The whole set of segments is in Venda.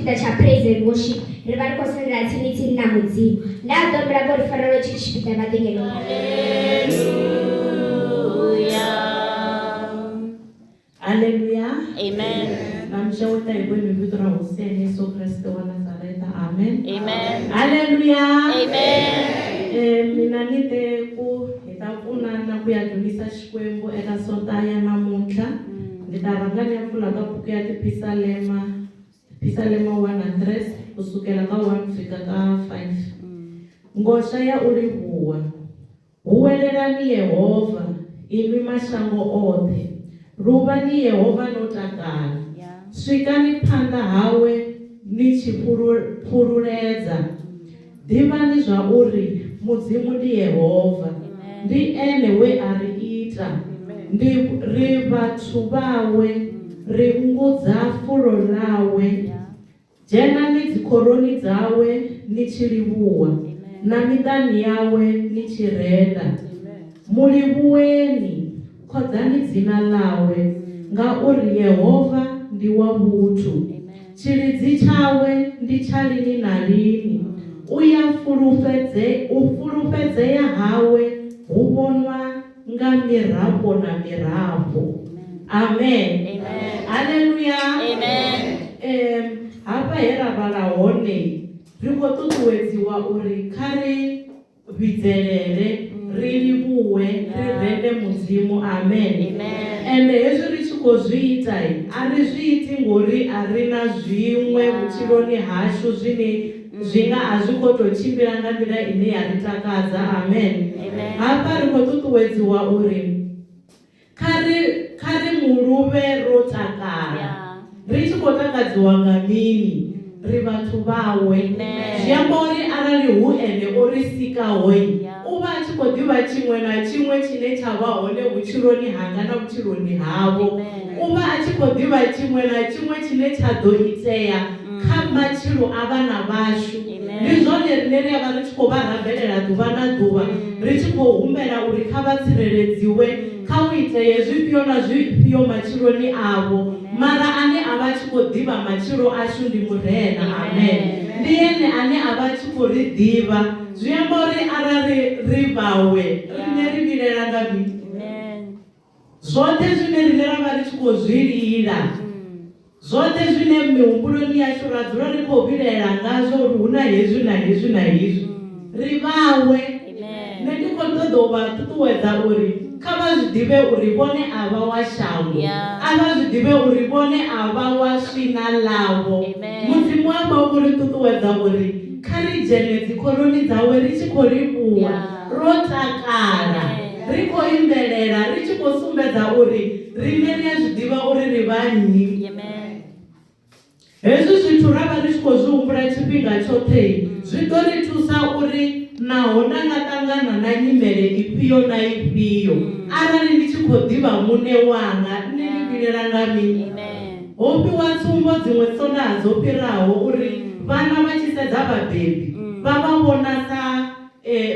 tshipiḓa tsha praise and worship ri vha ri khou sendela tsini tsini na Mudzimu. Nda ḓo humbela vho ri farelaho tshithu tshipiḓa vha ḓe ngeno. Haleluya. Amen. Na mi xeweta hinkwenu hi vito ra Hosi ya Yesu Kreste wa Nazareta. Amen. Amen. Haleluya. Amen. Mina ni te ku hi ta pfunana ku ya dzunisa Xikwembu eka Sonta ya namuntlha. Ndzi ta rhanga ni ya pfula ka buku ya Tipisalema, Tipisalema 100 kusukela ka 1 ku fika ka 5. Ngoxa ya u livhuwa. Huwelelani Yehova, inwi mashango oṱhe, luvhani Yehova no takala, swikani phanḓa hawe ni tshi fhululedza. Ḓivhani zwauri Mudzimu ndi Yehova, ndi Ene we a ri ita, ndi ri vhathu vhawe, ri nngu dza fulo ḽawe. Dzhenani dzikhoroni dzawe ni tshi livhuwa, na miṱani yawe ni tshi renda. Mu livhuweni, khoḓani dzina ḽawe, ngauri Yehova ndi wa vhuthu, tshilidzi tshawe ndi tsha lini na lini, u ya fulufhedze, u fulufhedzea hawe hu vhonwa nga mirafho na mirafho. Amen. Haleluya. Amen. Hafha he ra vhala hone ri khou ṱuṱuwedziwa uri kha ri vhidzelele, ri livhuwe, ri rende Mudzimu. Amen. Ende hezwi ri tshi khou zwi ita, a ri zwi iti ngori a ri na zwiṅwe vhutshiloni hashu zwine Zwi nga a zwi khou tou tshimbila nga nḓila ine ya ri takadza. Amen. Hafha ri khou ṱuṱuwedziwa uri kha ri kha ri mu luvhe ro takala. Ri tshi khou takadziwa nga mini? Ri vhathu vhawe. Zwi amba uri arali hu ene o ri sikaho, u vha a tshi khou ḓivha tshiṅwe na tshiṅwe tshine tsha vha hone vhutshiloni hanga na vhutshiloni havho. U vha a tshi khou ḓivha tshiṅwe na tshiṅwe tshine tsha ḓo itea kha matshilo a vhana vhashu. Ndi zwone riṋe ri a vha ri tshi khou vha rabelela ḓuvha na ḓuvha, ri tshi khou humbela uri kha vha tsireledziwe kha hu itee zwifhio na zwifhio matshiloni avho. Mara ane a vha a tshi khou ḓivha matshilo ashu ndi Murena. Amen. Ndi ene ane a vha a tshi khou ri ḓivha. Zwi amba uri arali ri vhawe, riṋe ri vhilaela nga mini? Zwoṱhe zwine riṋe ra vha ri tshi khou zwi lila, zwoṱhe zwine mihumbuloni yashu ra dzula ri khou vhilaela ngazwo uri hu na hezwi na hezwi na hezwi, ri vhawe. Nṋe ndi khou ṱoḓa u vha ṱuṱuwedza uri kha vha zwi ḓivhe uri vhone a vha wa shango, a vha zwi ḓivhe uri vhone a vha wa swina ḽavho. Mudzimu a vha u khou ri ṱuṱuwedza uri kha ri dzhene dzikhoroni dzawe ri tshi khou livhuwa, ro takala. Ri khou imbelela ri tshi khou sumbedza uri riṋe ri a zwi ḓivha uri ri vha nnyi. Hezwi zwithu ra vha ri tshi khou zwi humbula tshifhinga tshoṱhe, zwi ḓo ri thusa uri naho nda nga ṱangana na nyimele ifhio na ifhio, arali ndi tshi khou ḓivha Muṋe wanga, nṋe ndi vhilela nga mini? Ho fhiwa tsumbo dziṅwe Sondaha dzo fhiraho uri vhana vha tshi sedza vhabebi, vha vha vhona sa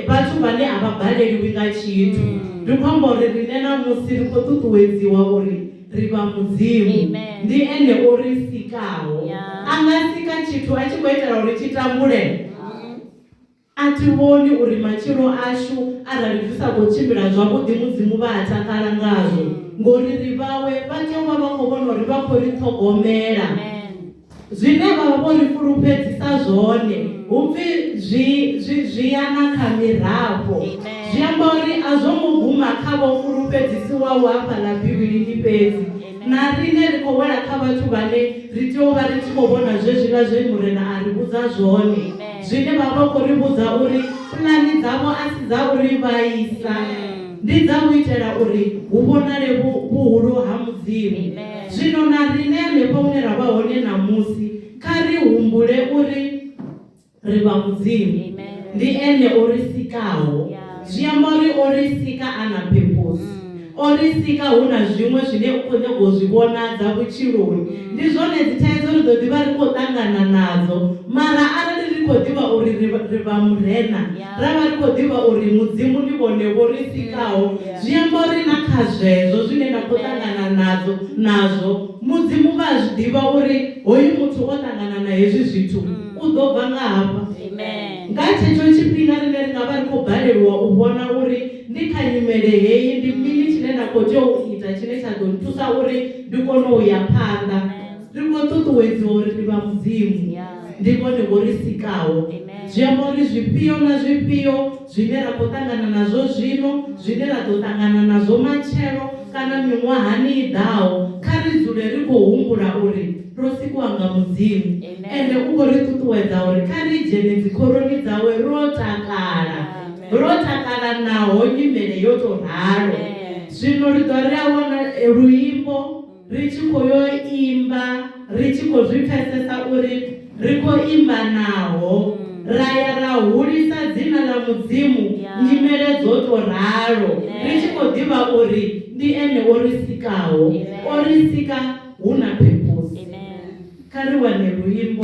Vhathu vhane a vha baleliwi nga tshithu. Ndi khou amba uri riṋe ṋamusi ri khou ṱuṱuwedziwa uri ri vha Mudzimu. Ndi Ene o ri sikaho. A nga sika tshithu a tshi khou itela uri tshi tambule? A thi vhoni uri matshilo ashu arali zwi sa khou tshimbila zwavhuḓi Mudzimu vha a takala ngazwo. Ngori ri vhawe, vha tea u vha vha khou vhona uri vha khou ri ṱhogomela. Zwine vha vha vho ri fulufhedzisa zwone hu pfi zwi, zwi, zwi ya na kha mirafho. Zwi amba uri a zwo ngo guma kha vho fulufhedzisiwaho hafhaḽa Bivhilini fhedzi. Na riṋe ri khou wela kha vhathu vhane ri tea u vha ri tshi khou vhona zwezwiḽa zwe Murena a ri vhudza zwone, zwine vha vha vha khou ri vhudza uri pulani dzavho a si dza u ri vhaisa, ndi dza u itela uri hu vhonale vhu, vhuhulu ha Mudzimu. Zwino na riṋe hanefho hune ra vha hone ṋamusi, kha ri humbule uri ri vha Mudzimu. Ndi Ene o ri sikaho. Zwi amba uri o ri sika a na purpose. O ri sika hu na zwiṅwe zwine u khou nyaga u zwi vhonadza vhutshiloni. Ndi zwone dzithaidzo ri ḓo ḓi vha ri khou ṱangana nadzo, mara arali ri. khou ḓivha uri ri vha- ri vha murena ra vha ri khou ḓivha uri mudzimu ndi vhone vho ri sikaho zwi amba uri na kha zwezwo zwine nda khou ṱangana nadzo nazwo mudzimu vha a zwi ḓivha uri hoyu muthu o ṱangana na hezwi zwithu u ḓo bva nga hafha Amen. nga tshetsho tshifhinga rine ri nga vha ri khou balelwa u vhona uri ndi kha nyimele heyi ndi mini tshine nda khou tea u ita tshine tsha ḓo nthusa uri ndi kone u ya phanḓa ri khou ṱuṱuwedziwa uri ndi vha mudzimu Yeah. ndi vhone vho ri sikaho Amen. zwi amba uri zwifhio na zwifhio zwine ra khou ṱangana nazwo zwino zwine ra ḓo ṱangana nazwo matshelo kana miṅwahani i ḓaho kha ri dzule ri khou humbula uri ro sikiwa nga mudzimu Amen. ende u khou ri ṱuṱuwedza uri kha ri dzhene dzikhoroni dzawe ro takala Amen. ro takala naho nyimele yo tou ralo Amen. zwino ri ḓo ri a wana eh, luimbo ri tshi khou yo imba ri tshi khou zwi pfesesa uri ri khou imba naho ra ya ra hulisa dzina ḽa mudzimu Yeah. nyimele dzo tou ralo ri tshi khou ḓivha uri ndi ene o ri sikaho Amen. o ri sika hu na purpose Amen. kha ri wane luimbo.